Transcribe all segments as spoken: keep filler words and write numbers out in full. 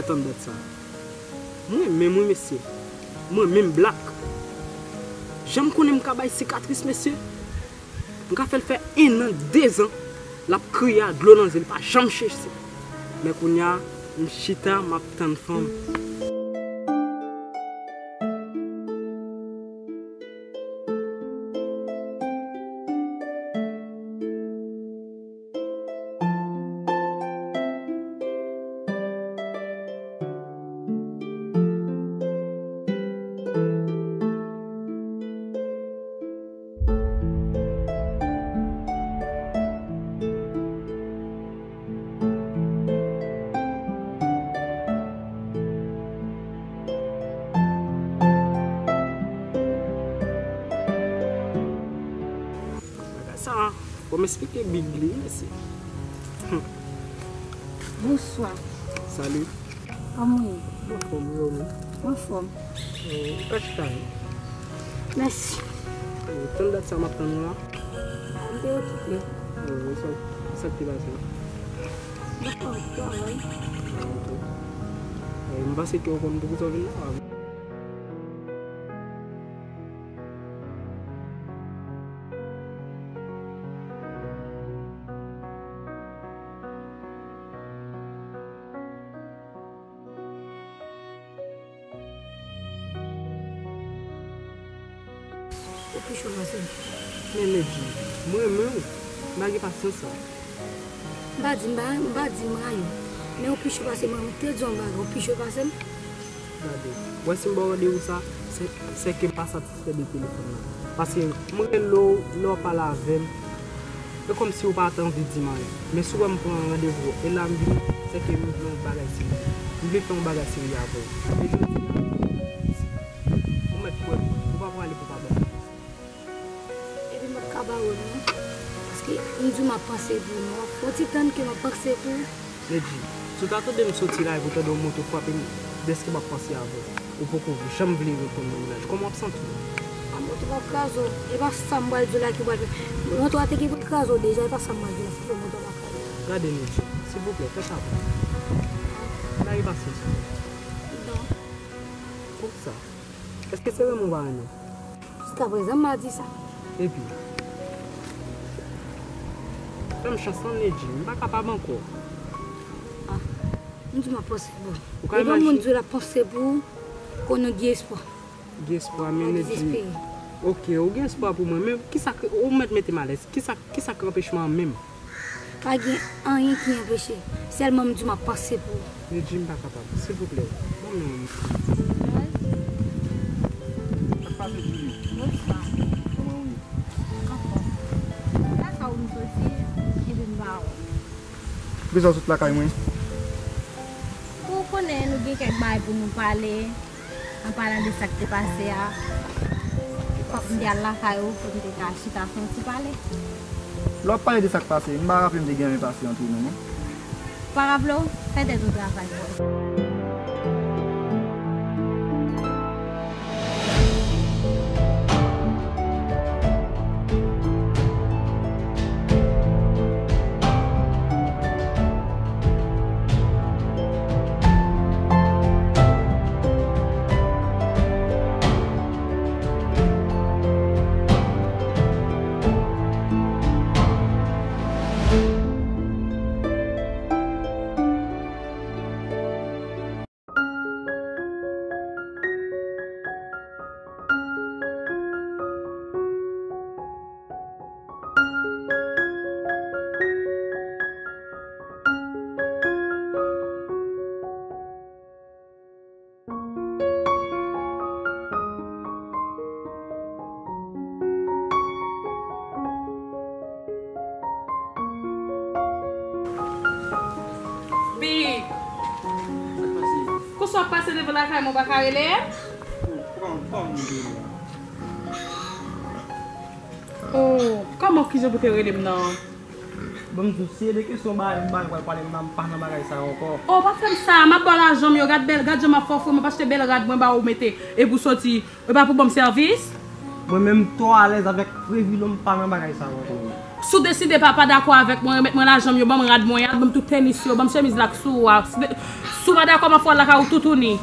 Tann dat sa. Mwen menm wi mesye. Mwen menm Black. Jan m konnen m ka bay sikatris mesye. M ka fè l fè en an, dezan, l ap kriye a dlo nan zye, li pa janm chèche. Men kounye a, m chita, m ap tann fanm. Bagay sa, fò m esplike Big li, mesye. Bonswa. Salut. Kòman w ye? Anfòm, yo menm? Anfòm. Ou ka chita, wi. Mèsi. Tann dat sa m ap tann ou la. M te okipe. Sa k te pase? M t ap travay. M panse ke w konn poukisa w vin la. Ou pi cho pase m. Men Nedji, mwen renmen w. M pa gen pasyans sa. M pa di m pa, m pa di m rayi w. Men ou pi cho pase mwen, m te di w yon bagay, ou pi cho pase m. Gade, w wè si m ba w randevou sa, se, se ke m pa satisfè de telefòn nan. Paske m rele w, lè w pale avè m, e kòmsi w pa t anvi di m anyen. Men si w wè m pran randevou e la m vini, se ke m vle yon bagay serye. M vle fè yon bagay serye avè w. E jodi a, ou mèt kwè m, ou pa prale pou pa ban m. Epi m p ap ka ba w non. Paske m di w m ap panse pou ou non. Fò w ti tann ke m ap panse pou ou. Nedji, si w ta tande m soti la epi w tande yon moto frape m, dèske m ap panse avè w. Ou poko janm vle reponn nan mennaj. Kòman w ap santi w? A, moto p ap kraze w. E pa sa m pral di w la ki pral fè. Moto a te gen pou l kraze w deja, e pa sa m pral di w la ki fè moto a pa kraze w. Gade Nedji, silvouplè, fè sa pou mwen. M pa gen pasyans pou ou. Non. Poukisa? Èske se renmen w pa renmen? Jiskaprezan m pa di sa. Epi, fè m chans non Nedji, m pa kapab ankò. Ah, m di w m ap panse pou ou. Ou ka imajine. Depi yon moun di w l ap panse pou ou, konnen w gen espwa. Gen espwa, men Nedji. Dezespere. Ok, ou gen espwa pou mwen, men kisa k, ou mèt mete m alèz. Kisa, kisa k anpeche m an menm? Pa gen anyen ki anpeche. Sèlman m di w m ap panse pou ou. Nedji, m pa kapab. Silvouplè, ban m yon. Sa k pase, Djoulie? Bonswa. Kòman w ye? Anfòm. Lakay ou m soti, epi m pa wè w. Poukisa w sot lakay mwen? Pou w konnen, nou gen kèk bagay pou nou pale. An palan de sa k te pase a, fòk m te al lakay ou pou m te ka chita fè yon ti pale. Lè w ap pale de sa k pase, m pa raple m te gen anyen pase antre nou, non. Ou pa raple w? Fè tèt ou travay pou ou. Big! Sa k pase? Kòman w ap pase devan lakay mwen, ou pa ka rele? Oh, kòman, kijan pou te rele m nan? Bon, m di w, si e de kesyon bagay, m bagay pral pale, m pa nan bagay sa yo ankò. Oh, pa fè m sa, m ap ba w lajan m yo, gad bèl, gad jan m ap fè w fre, m ap achte bèl rad mwen ba w mete, epi w soti, e pa pou ban m sèvis? Mwen menm, m twò alèz avèk Revilo, m pa nan bagay sa yo ankò. Si w deside pa, pa dakò avèk mwen, remèt mwen lajan m yo, ban m rad mwen an, ban m tout tenis yo, ban m chemiz la k sou ou a. Si w pa dakò, m ap fè w al lakay ou toutouni.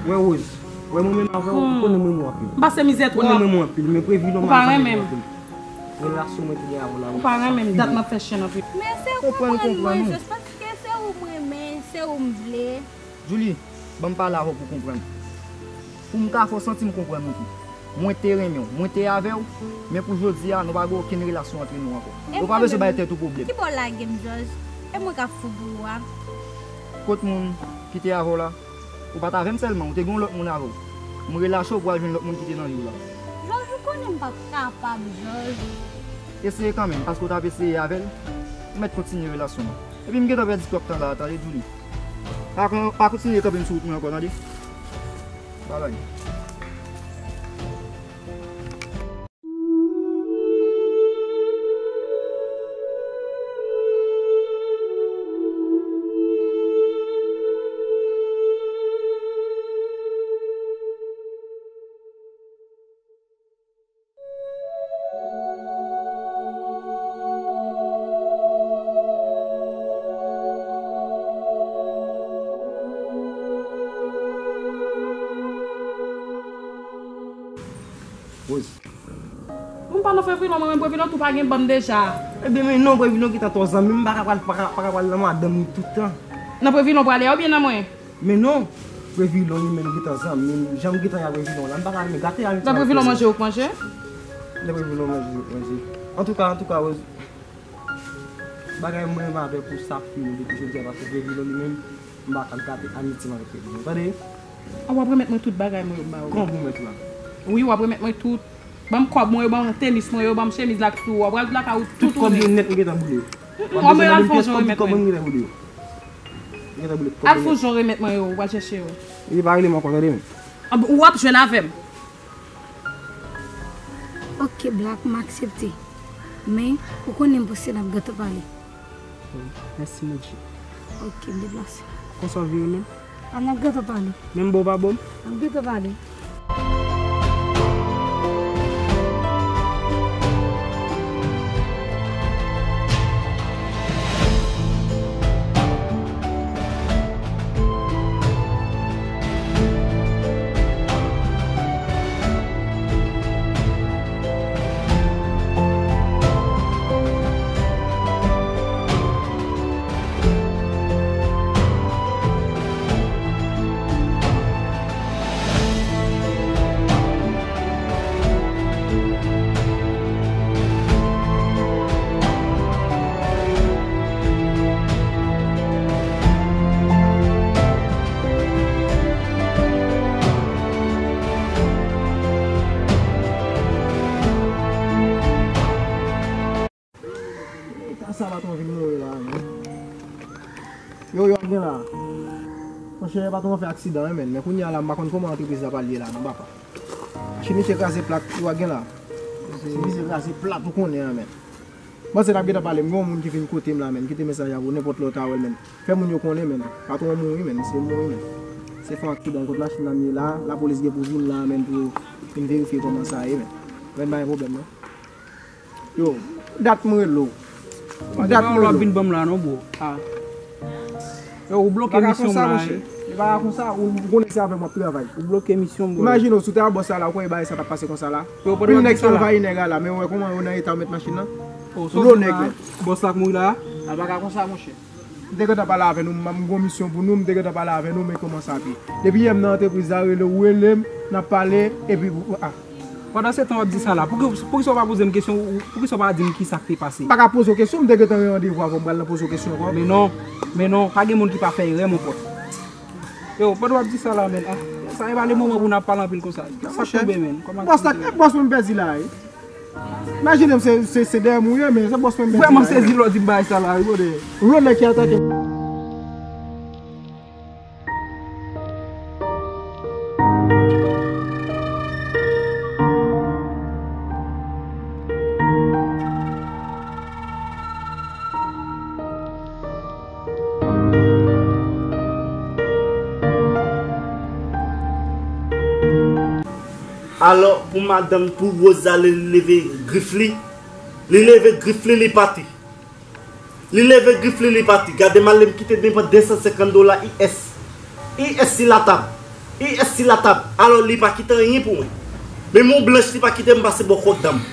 Wè Rose, wè mwen menm avè w, ou konnen mwen renmen w anpil. M pase mizè twòp. Ou konnen mwen renmen w anpil, men Previlon m pa renmen w anpil. Relasyon mwen te gen avè w la. Ou pa renmen m, dat m ap fè chen anpil. Men se konprann mwen, Jòs, paske se ou m renmen, se ou m vle. Julie, ban m pale avè w pou w konprann. Pou m ka fè w santi m konprann ou tou. Mwen te renmen w, mwen te avè w, men pou jodi a, nou pa gen okenn relasyon antre nou ankò. Ou pa bezwen bay tèt ou pwoblèm. Ki bò w lage m, Jòs? E mwen k ap fou pou ou a? Kot moun ki te avè w la? Ou pa t avè m sèlman, ou te gen yon lòt moun avè w. M relache w pou al jwenn lòt moun ki te nan vi w la. Jòs, ou konnen m p ap kapab, Jòs. Eseye kanmenm, paske w t ap eseye avè l, ou mèt kontinye relasyon an. Epi m gentan pèdi twòp tan la a, tande, Julie. Pa kon-, pa kontinye kanpe m sou wout mwen ankò, tande? Babay. Rose. Mwen pa nan Previlon, mwen menm Previlon tou pa gen banm deja. Ebyen, men non, Previlon gentan twò zanmi m, m pa ka pral, pa ka, pa ka pral nan madanm li tout tan. Nan Previlon prale a oubyen nan mwen? Men non, Previlon li menm gentan zanmi m, jan m gentan y a Previlon la, m pa ka renmen gate amitye. Lè Previlon manje, ou k manje? Lè Previlon manje, ou k manje. Antouka, antouka, Rose, bagay mwen renmen avèk ou sa fini depi jodi a, paske Previlon li menm, m pa ka gate amitye m avèk Previlon, tande? A, w ap remèt mwen tout bagay mwen yo m ba ou. Kòman pou m remèt ou la? Wi, w ap remèt mwen tout. Ban m kòb mwen yo, ban m tenis mwen yo, ban m chemiz la k sou ou a. W al lakay ou toutouni. Tout kòb yo nèt m gentan boule yo. Mwen al fè yon jan remèt mwen. Tout kòb mwen m gentan boule yo. M gentan boule tout kòb yo nèt. Al fè yon jan remèt mwen yo, w al chèche yo. Li pa rele m ankò, tande men. Anben, w ap jwenn avè m. Ok, Black, m aksepte. Men, ou konnen m posede n ap gentan pale. Mèsi, Modji. Ok, m deplase. Konsa w vire menm? An n ap gentan pale. Menm bò w pa bò m? N ap gentan pale. Eta sa patwon vin mouri la, men. Yo, yo, gen la. Monchè, patwon an fè aksidan, wi, men. Men kounye a la, m pa konn kòman antrepriz la pral ye la, non, papa. Machin misye kraze plat, yo, gen la. Si misye kraze plat, ou konnen an, men. Panse n ap gentan pale, m gen yon moun ki vin kote m la, men. Kite mesaj la pou nenpòt lè w ta wè l, men. Fè moun yo konnen, men. Patwon mouri, men. Se mouri, men. Se fè yon aksidan kot machin nan ye la. Lapolis gen pou vin la, men, pou vin verifye kòman sa ye, men. Men, pa gen pwoblèm, non. Yo, dat m rele w. Dat m rele w. W ap vin ban m la non, bro. Ah. Yo, ou bloke misyon m la, wi. E pa ka konsa, ou konnen se avè m w ap travay. Ou bloke misyon m, bro. Imajine w, si w te a bòs la la, ou kwè bagay sa t ap pase konsa la? Yo, pandan w ap di sa la. Pil nèg te anvayi nèg la la, men ou wè kòman yo nan eta yo met machin nan? Dlo nèg, men. Bòs la k mouri la? Sa pa ka konsa, monchè. M te gentan pale avè nou, m, m gon misyon pou nou, m te gentan pale avè nou, men kòman sa ap ye. Depi yè m nan antrepriz la, rele ou rele m, n ap pale, epi, ah. Pandan se tan w ap di sa la, pouki, poukisa w pa poze m kesyon, ou, poukisa w pa di m ki sa k te pase? M pa ka poze w kesyon, m te gentan gen randevou avè w, m pral nan poze w kesyon ankò. Men non, men non, pa gen moun ki pa fè erè, mon pòt. Yo, pandan w ap di sa la, men, ah, sa e pa le moman pou n ap pale anpil konsa. Sa tonbe, men. Bòs la, e bòs mwen m pèdi la, wi. Imajine m se, se, se dèyè m ou ye, men se bòs mwen m pèdi la. Vrèman sezi lè w di m bagay sa la, wi, brother. Yon nèg ki atake m. Alò, pou madanm, pou Rose ale leve grif li, Li leve grif li, li pati. Li leve grif li, li pati. Gade m ale, m kite depann de san senkant dola U S. U S si latab. U S si latab. Alò, li pa kite anyen pou mwen. Menm yon blanch, li pa kite m pase bò kòd dan m.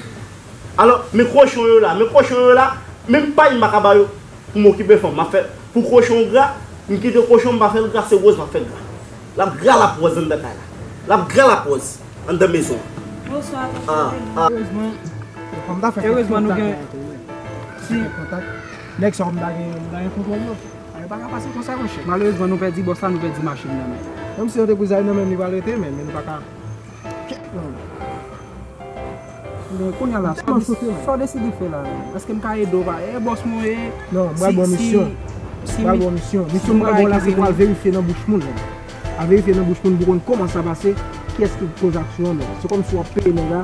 Alò, men kochon yo la, men kochon yo la, menm pay m pa ka ba yo pou m okipe fanm. M ap fè pou kochon gra, m kite kochon, m pa fè l gra, se wòz m ap fè l gra. L ap gra l ap wòz anndan kay la. L ap gra l ap wòz anndan mezon an. Bonswa, tonton Freddy. Erezman, fò m ta fè kontak avè yo, wi. Fè kontak. Nèg sa yo m ta gen, m ta gen kontwòl yo. A, yo pa ka pase konsa, monchè. Malerezman, nou pèdi bòs la, nou pèdi machin nan men. Menm si yo te pou zay nan men m, li pral rete, men, men nou pa ka. Kèt, non. Men kounye a la, sa w desi-, sa w deside fè la menm? Èske m ka ede w pa? E bòs mwen ye. Non, m pral ba w misyon. M pral ba w misyon. Misyon m pral ba w la, se pou al verifye nan bouch moun nan. Al verifye nan bouch moun pou konn kòman sa pase, kiyès ki poze aksyon an menm. Se kòmsi w ap peye nèg la.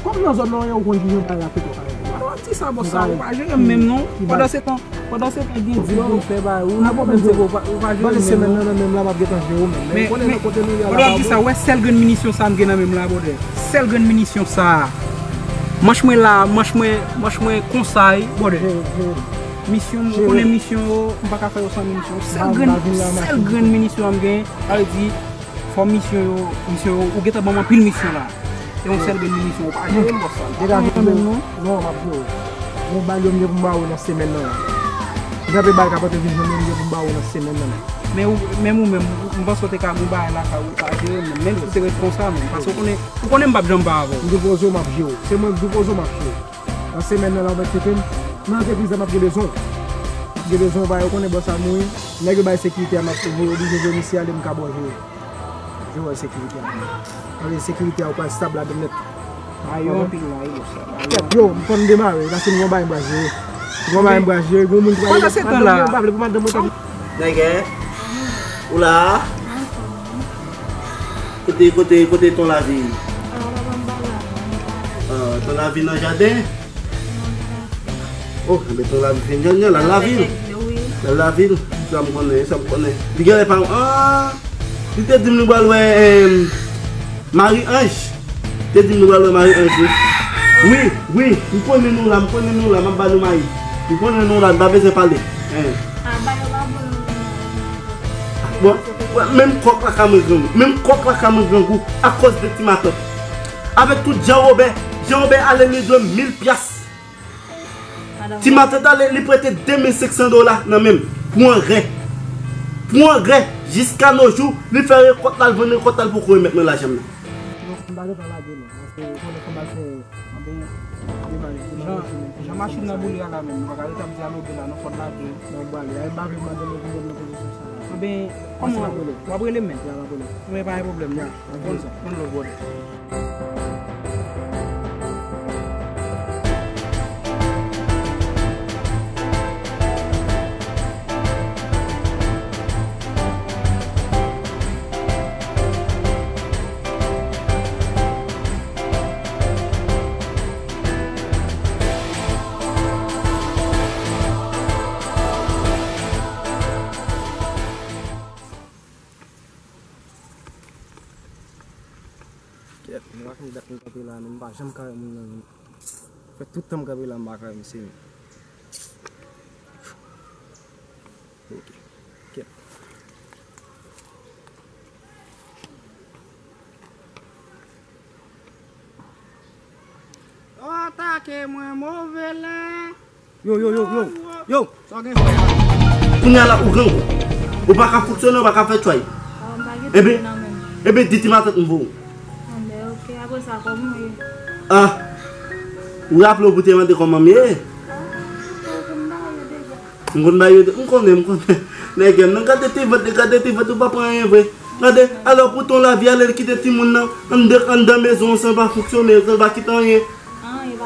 Kòm nan zòn nan, ou konn kijan bagay la fèt, ou pa gen dwa. Ou ap di sa, bòs sa, ou pa jere m menm non. Pandan se tan, pandan se tan gen di pou m fè ba ou, ou pa jere m menm non. Semèn nan, nan menm la, m ap gentan jere w menm. Men ou konnen nan kote nou ye a la, pandan w ap di sa, ou wè sèl grenn minisyon sa m gen nan men m la, brother. Sèl grenn minisyon sa. Manch mwen la, manch mwen, manch mwen konsa, brother. Misyon, ou konnen misyon yo, m pa ka fè yo san minisyon. Sèl grenn, sèl grenn minisyon an m gen, sa vle di, fò misyon yo, misyon yo, ou gentan ban m anpil misyon la. E yon sèl grenn minisyon, ou pa jere m bòs sa. Degaje w menm non. Non, m ap jere w. Gon bagay yo m gen pou m ba ou nan semèn nan la. M kanpe bagay k ap antre vin jwenn mwen, m gen pou m ba ou nan semèn nan la. Men ou, menm ou menm, m panse w te ka gon bagay lakay ou, ou pa jere m menm. Menm si se ret konsa menm. Paske ou konnen, ou konnen m p ap janm pa avè w. M depoze w, m ap jere w. Se mwen k depoze w, m ap jere w. Nan semèn nan la, w mèt kite m. Nan antrepriz la, m ap gen bezwen w. M ap gen bezwen w, bagay, ou konnen bòs la mouri. Nèg yo bay sekirite a, m ap voye oblije voye misye ale, m ka ba w jere. Jere sekirite a. Anben, sekirite a, ou pral stab ladann nèt. Ayo, anpil la, wi, bòs la. Kèt, yo, m konn demare, paske m gon bagay m pral jere. M gon bagay m pral jere, gon moun ki pral... Pandan se tan la. Nègè, ou la? Kote, kote, kote ton lavi? Ah, ton lavi nan jaden? Oh, men ton lavi fin jan jan, l al lavil. L al lavil, sa m konnen, sa m konnen. Li genlè pa, ah, li te di m li pral wè, em, Marie Ange. Te di m li pral wè Marie Ange, wi. Wi, wi, m konnen nou la, m konnen nou la, m ap ba nou mayi. M konnen nou la, n pa bezwen pale. Hein. Bon, bon, menm kòk la ka mwen grangou. Menm kòk la ka mwen grangou akòz de ti matant. Avèk tout Jan Wobè, Jan Wobè ale li dwe m mil pyas. Ti matant ale, li prete de mil senk san dola nan men m pou angrè. Pou angrè, jiska no jou, li fè rekòt la, l vann rekòt la, l poko remèt mwen lajan m nan. Non, m pa gentan lage non, paske ou konnen fò m al fè, anben, demare, demare machin nan. Jan machin nan boule a la menm, nou pa ka rete ap dyaloge la non, fò n lage. Bon, m prale, a, m pa vle mande nou pou mwen nan pozisyon sa la. Anben, kòman w ap rele? W ap rele m menm? Ya, m ap rele. Anben, pa gen pwoblèm. Ya, ok. One love, brother. Kèt, m pa konn dat m kanpe la, non, m pa janm ka wè moun nan, non. Fè tout tan m kanpe la, m pa ka wè misye, non. Ok. Kèt. Yo atake mwen move lè. Yo, yo, yo, yo. Yo. Sa w gen frè a? Kounye a la, ou grangou. Ou pa ka fonksyone, ou pa ka fè tchway. Ebe, ebe, di ti matant m voye w. Anben, ok, apre sa, kòman w ye? Ah. Ou raple w pou te mande kòman m ye? Ah, ok, m ba yo deja. M konn ba yo de, m konnen, m konnen. Nèg m nan, gade ti vant li, gade ti vant, ou pa pran anyen vre. Gade, alò pou ton lavi ale, l kite timoun nan anndan, anndan mezon an san l pa fonksyone, san l pa kite anyen.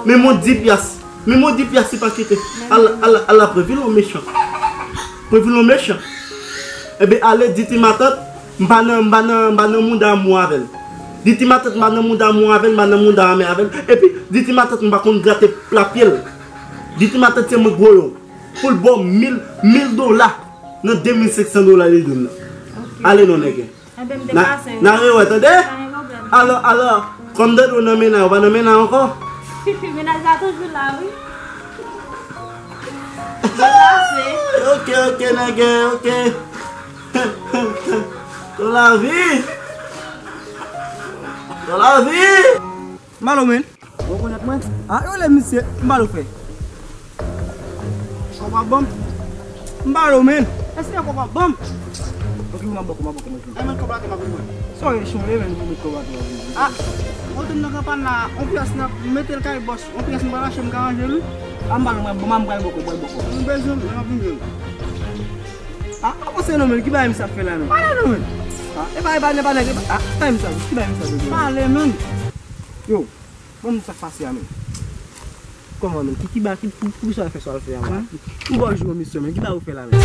Menm yon di pyas, menm yon di pyas li pa kite. Ala, ala, ala, Previlo mechan. Previlo mechan. Ebe, ale di ti matant, m pa nan, m pa nan, m pa nan mouda amou avè l. Di ti matant m pa nan mouda amou avè l, m pa nan mouda amè avè l. Epi, di ti matant m pa konn grate pla pye l. Di ti matant se mwen k voye w. Pou l ba w mil, mil dola nan de mil senk san dola li dwe m nan. Ale non, nèg. N a rewè, tande? Alò, alò, kòm tande w nan mennaj, ou pa nan mennaj ankò? Mennaj la toujou la, wi. Mwen lase. Ok, ok, nègè, ok. Ton lavi. Ton lavi. Malo, men. Ou rekonèt mwen? Ah, yo le misye, m ba l ou fè. Kòb w ap ban m? M ba l ou, men. Èske kòb w ap ban m? Ok, m ap ban w, m ap ban w, m ap ban w. Ay, men kòb la, m ap ban w. Sa w ye, chonle, men, pou met kòb la, tou. Ah, ou te nan kanpay la, on pyès nan, mete l kay bòs, on pyès m pa lache, m ka ranje l, wi. Ah, m ba l ou, m ap ban w, m pral ban w, m pral ban w. M bezwen, m ap vin jwenn. Ah, pa panse non, men, ki bagay misye ap fè la, men? Pale non, men. Ah, e pa, e pa, e pa nèg, e pa, ah, ki bagay misye ap, ki bagay misye ap bezwen? Pale, men. Yo. Bon, men sa k pase a, men. Kòman, men? Ki, ki ba, ki, ki, ki sa w fè, sa w fè a, men? Ki bò jou, misye, men? Ki ba ou fè la, men?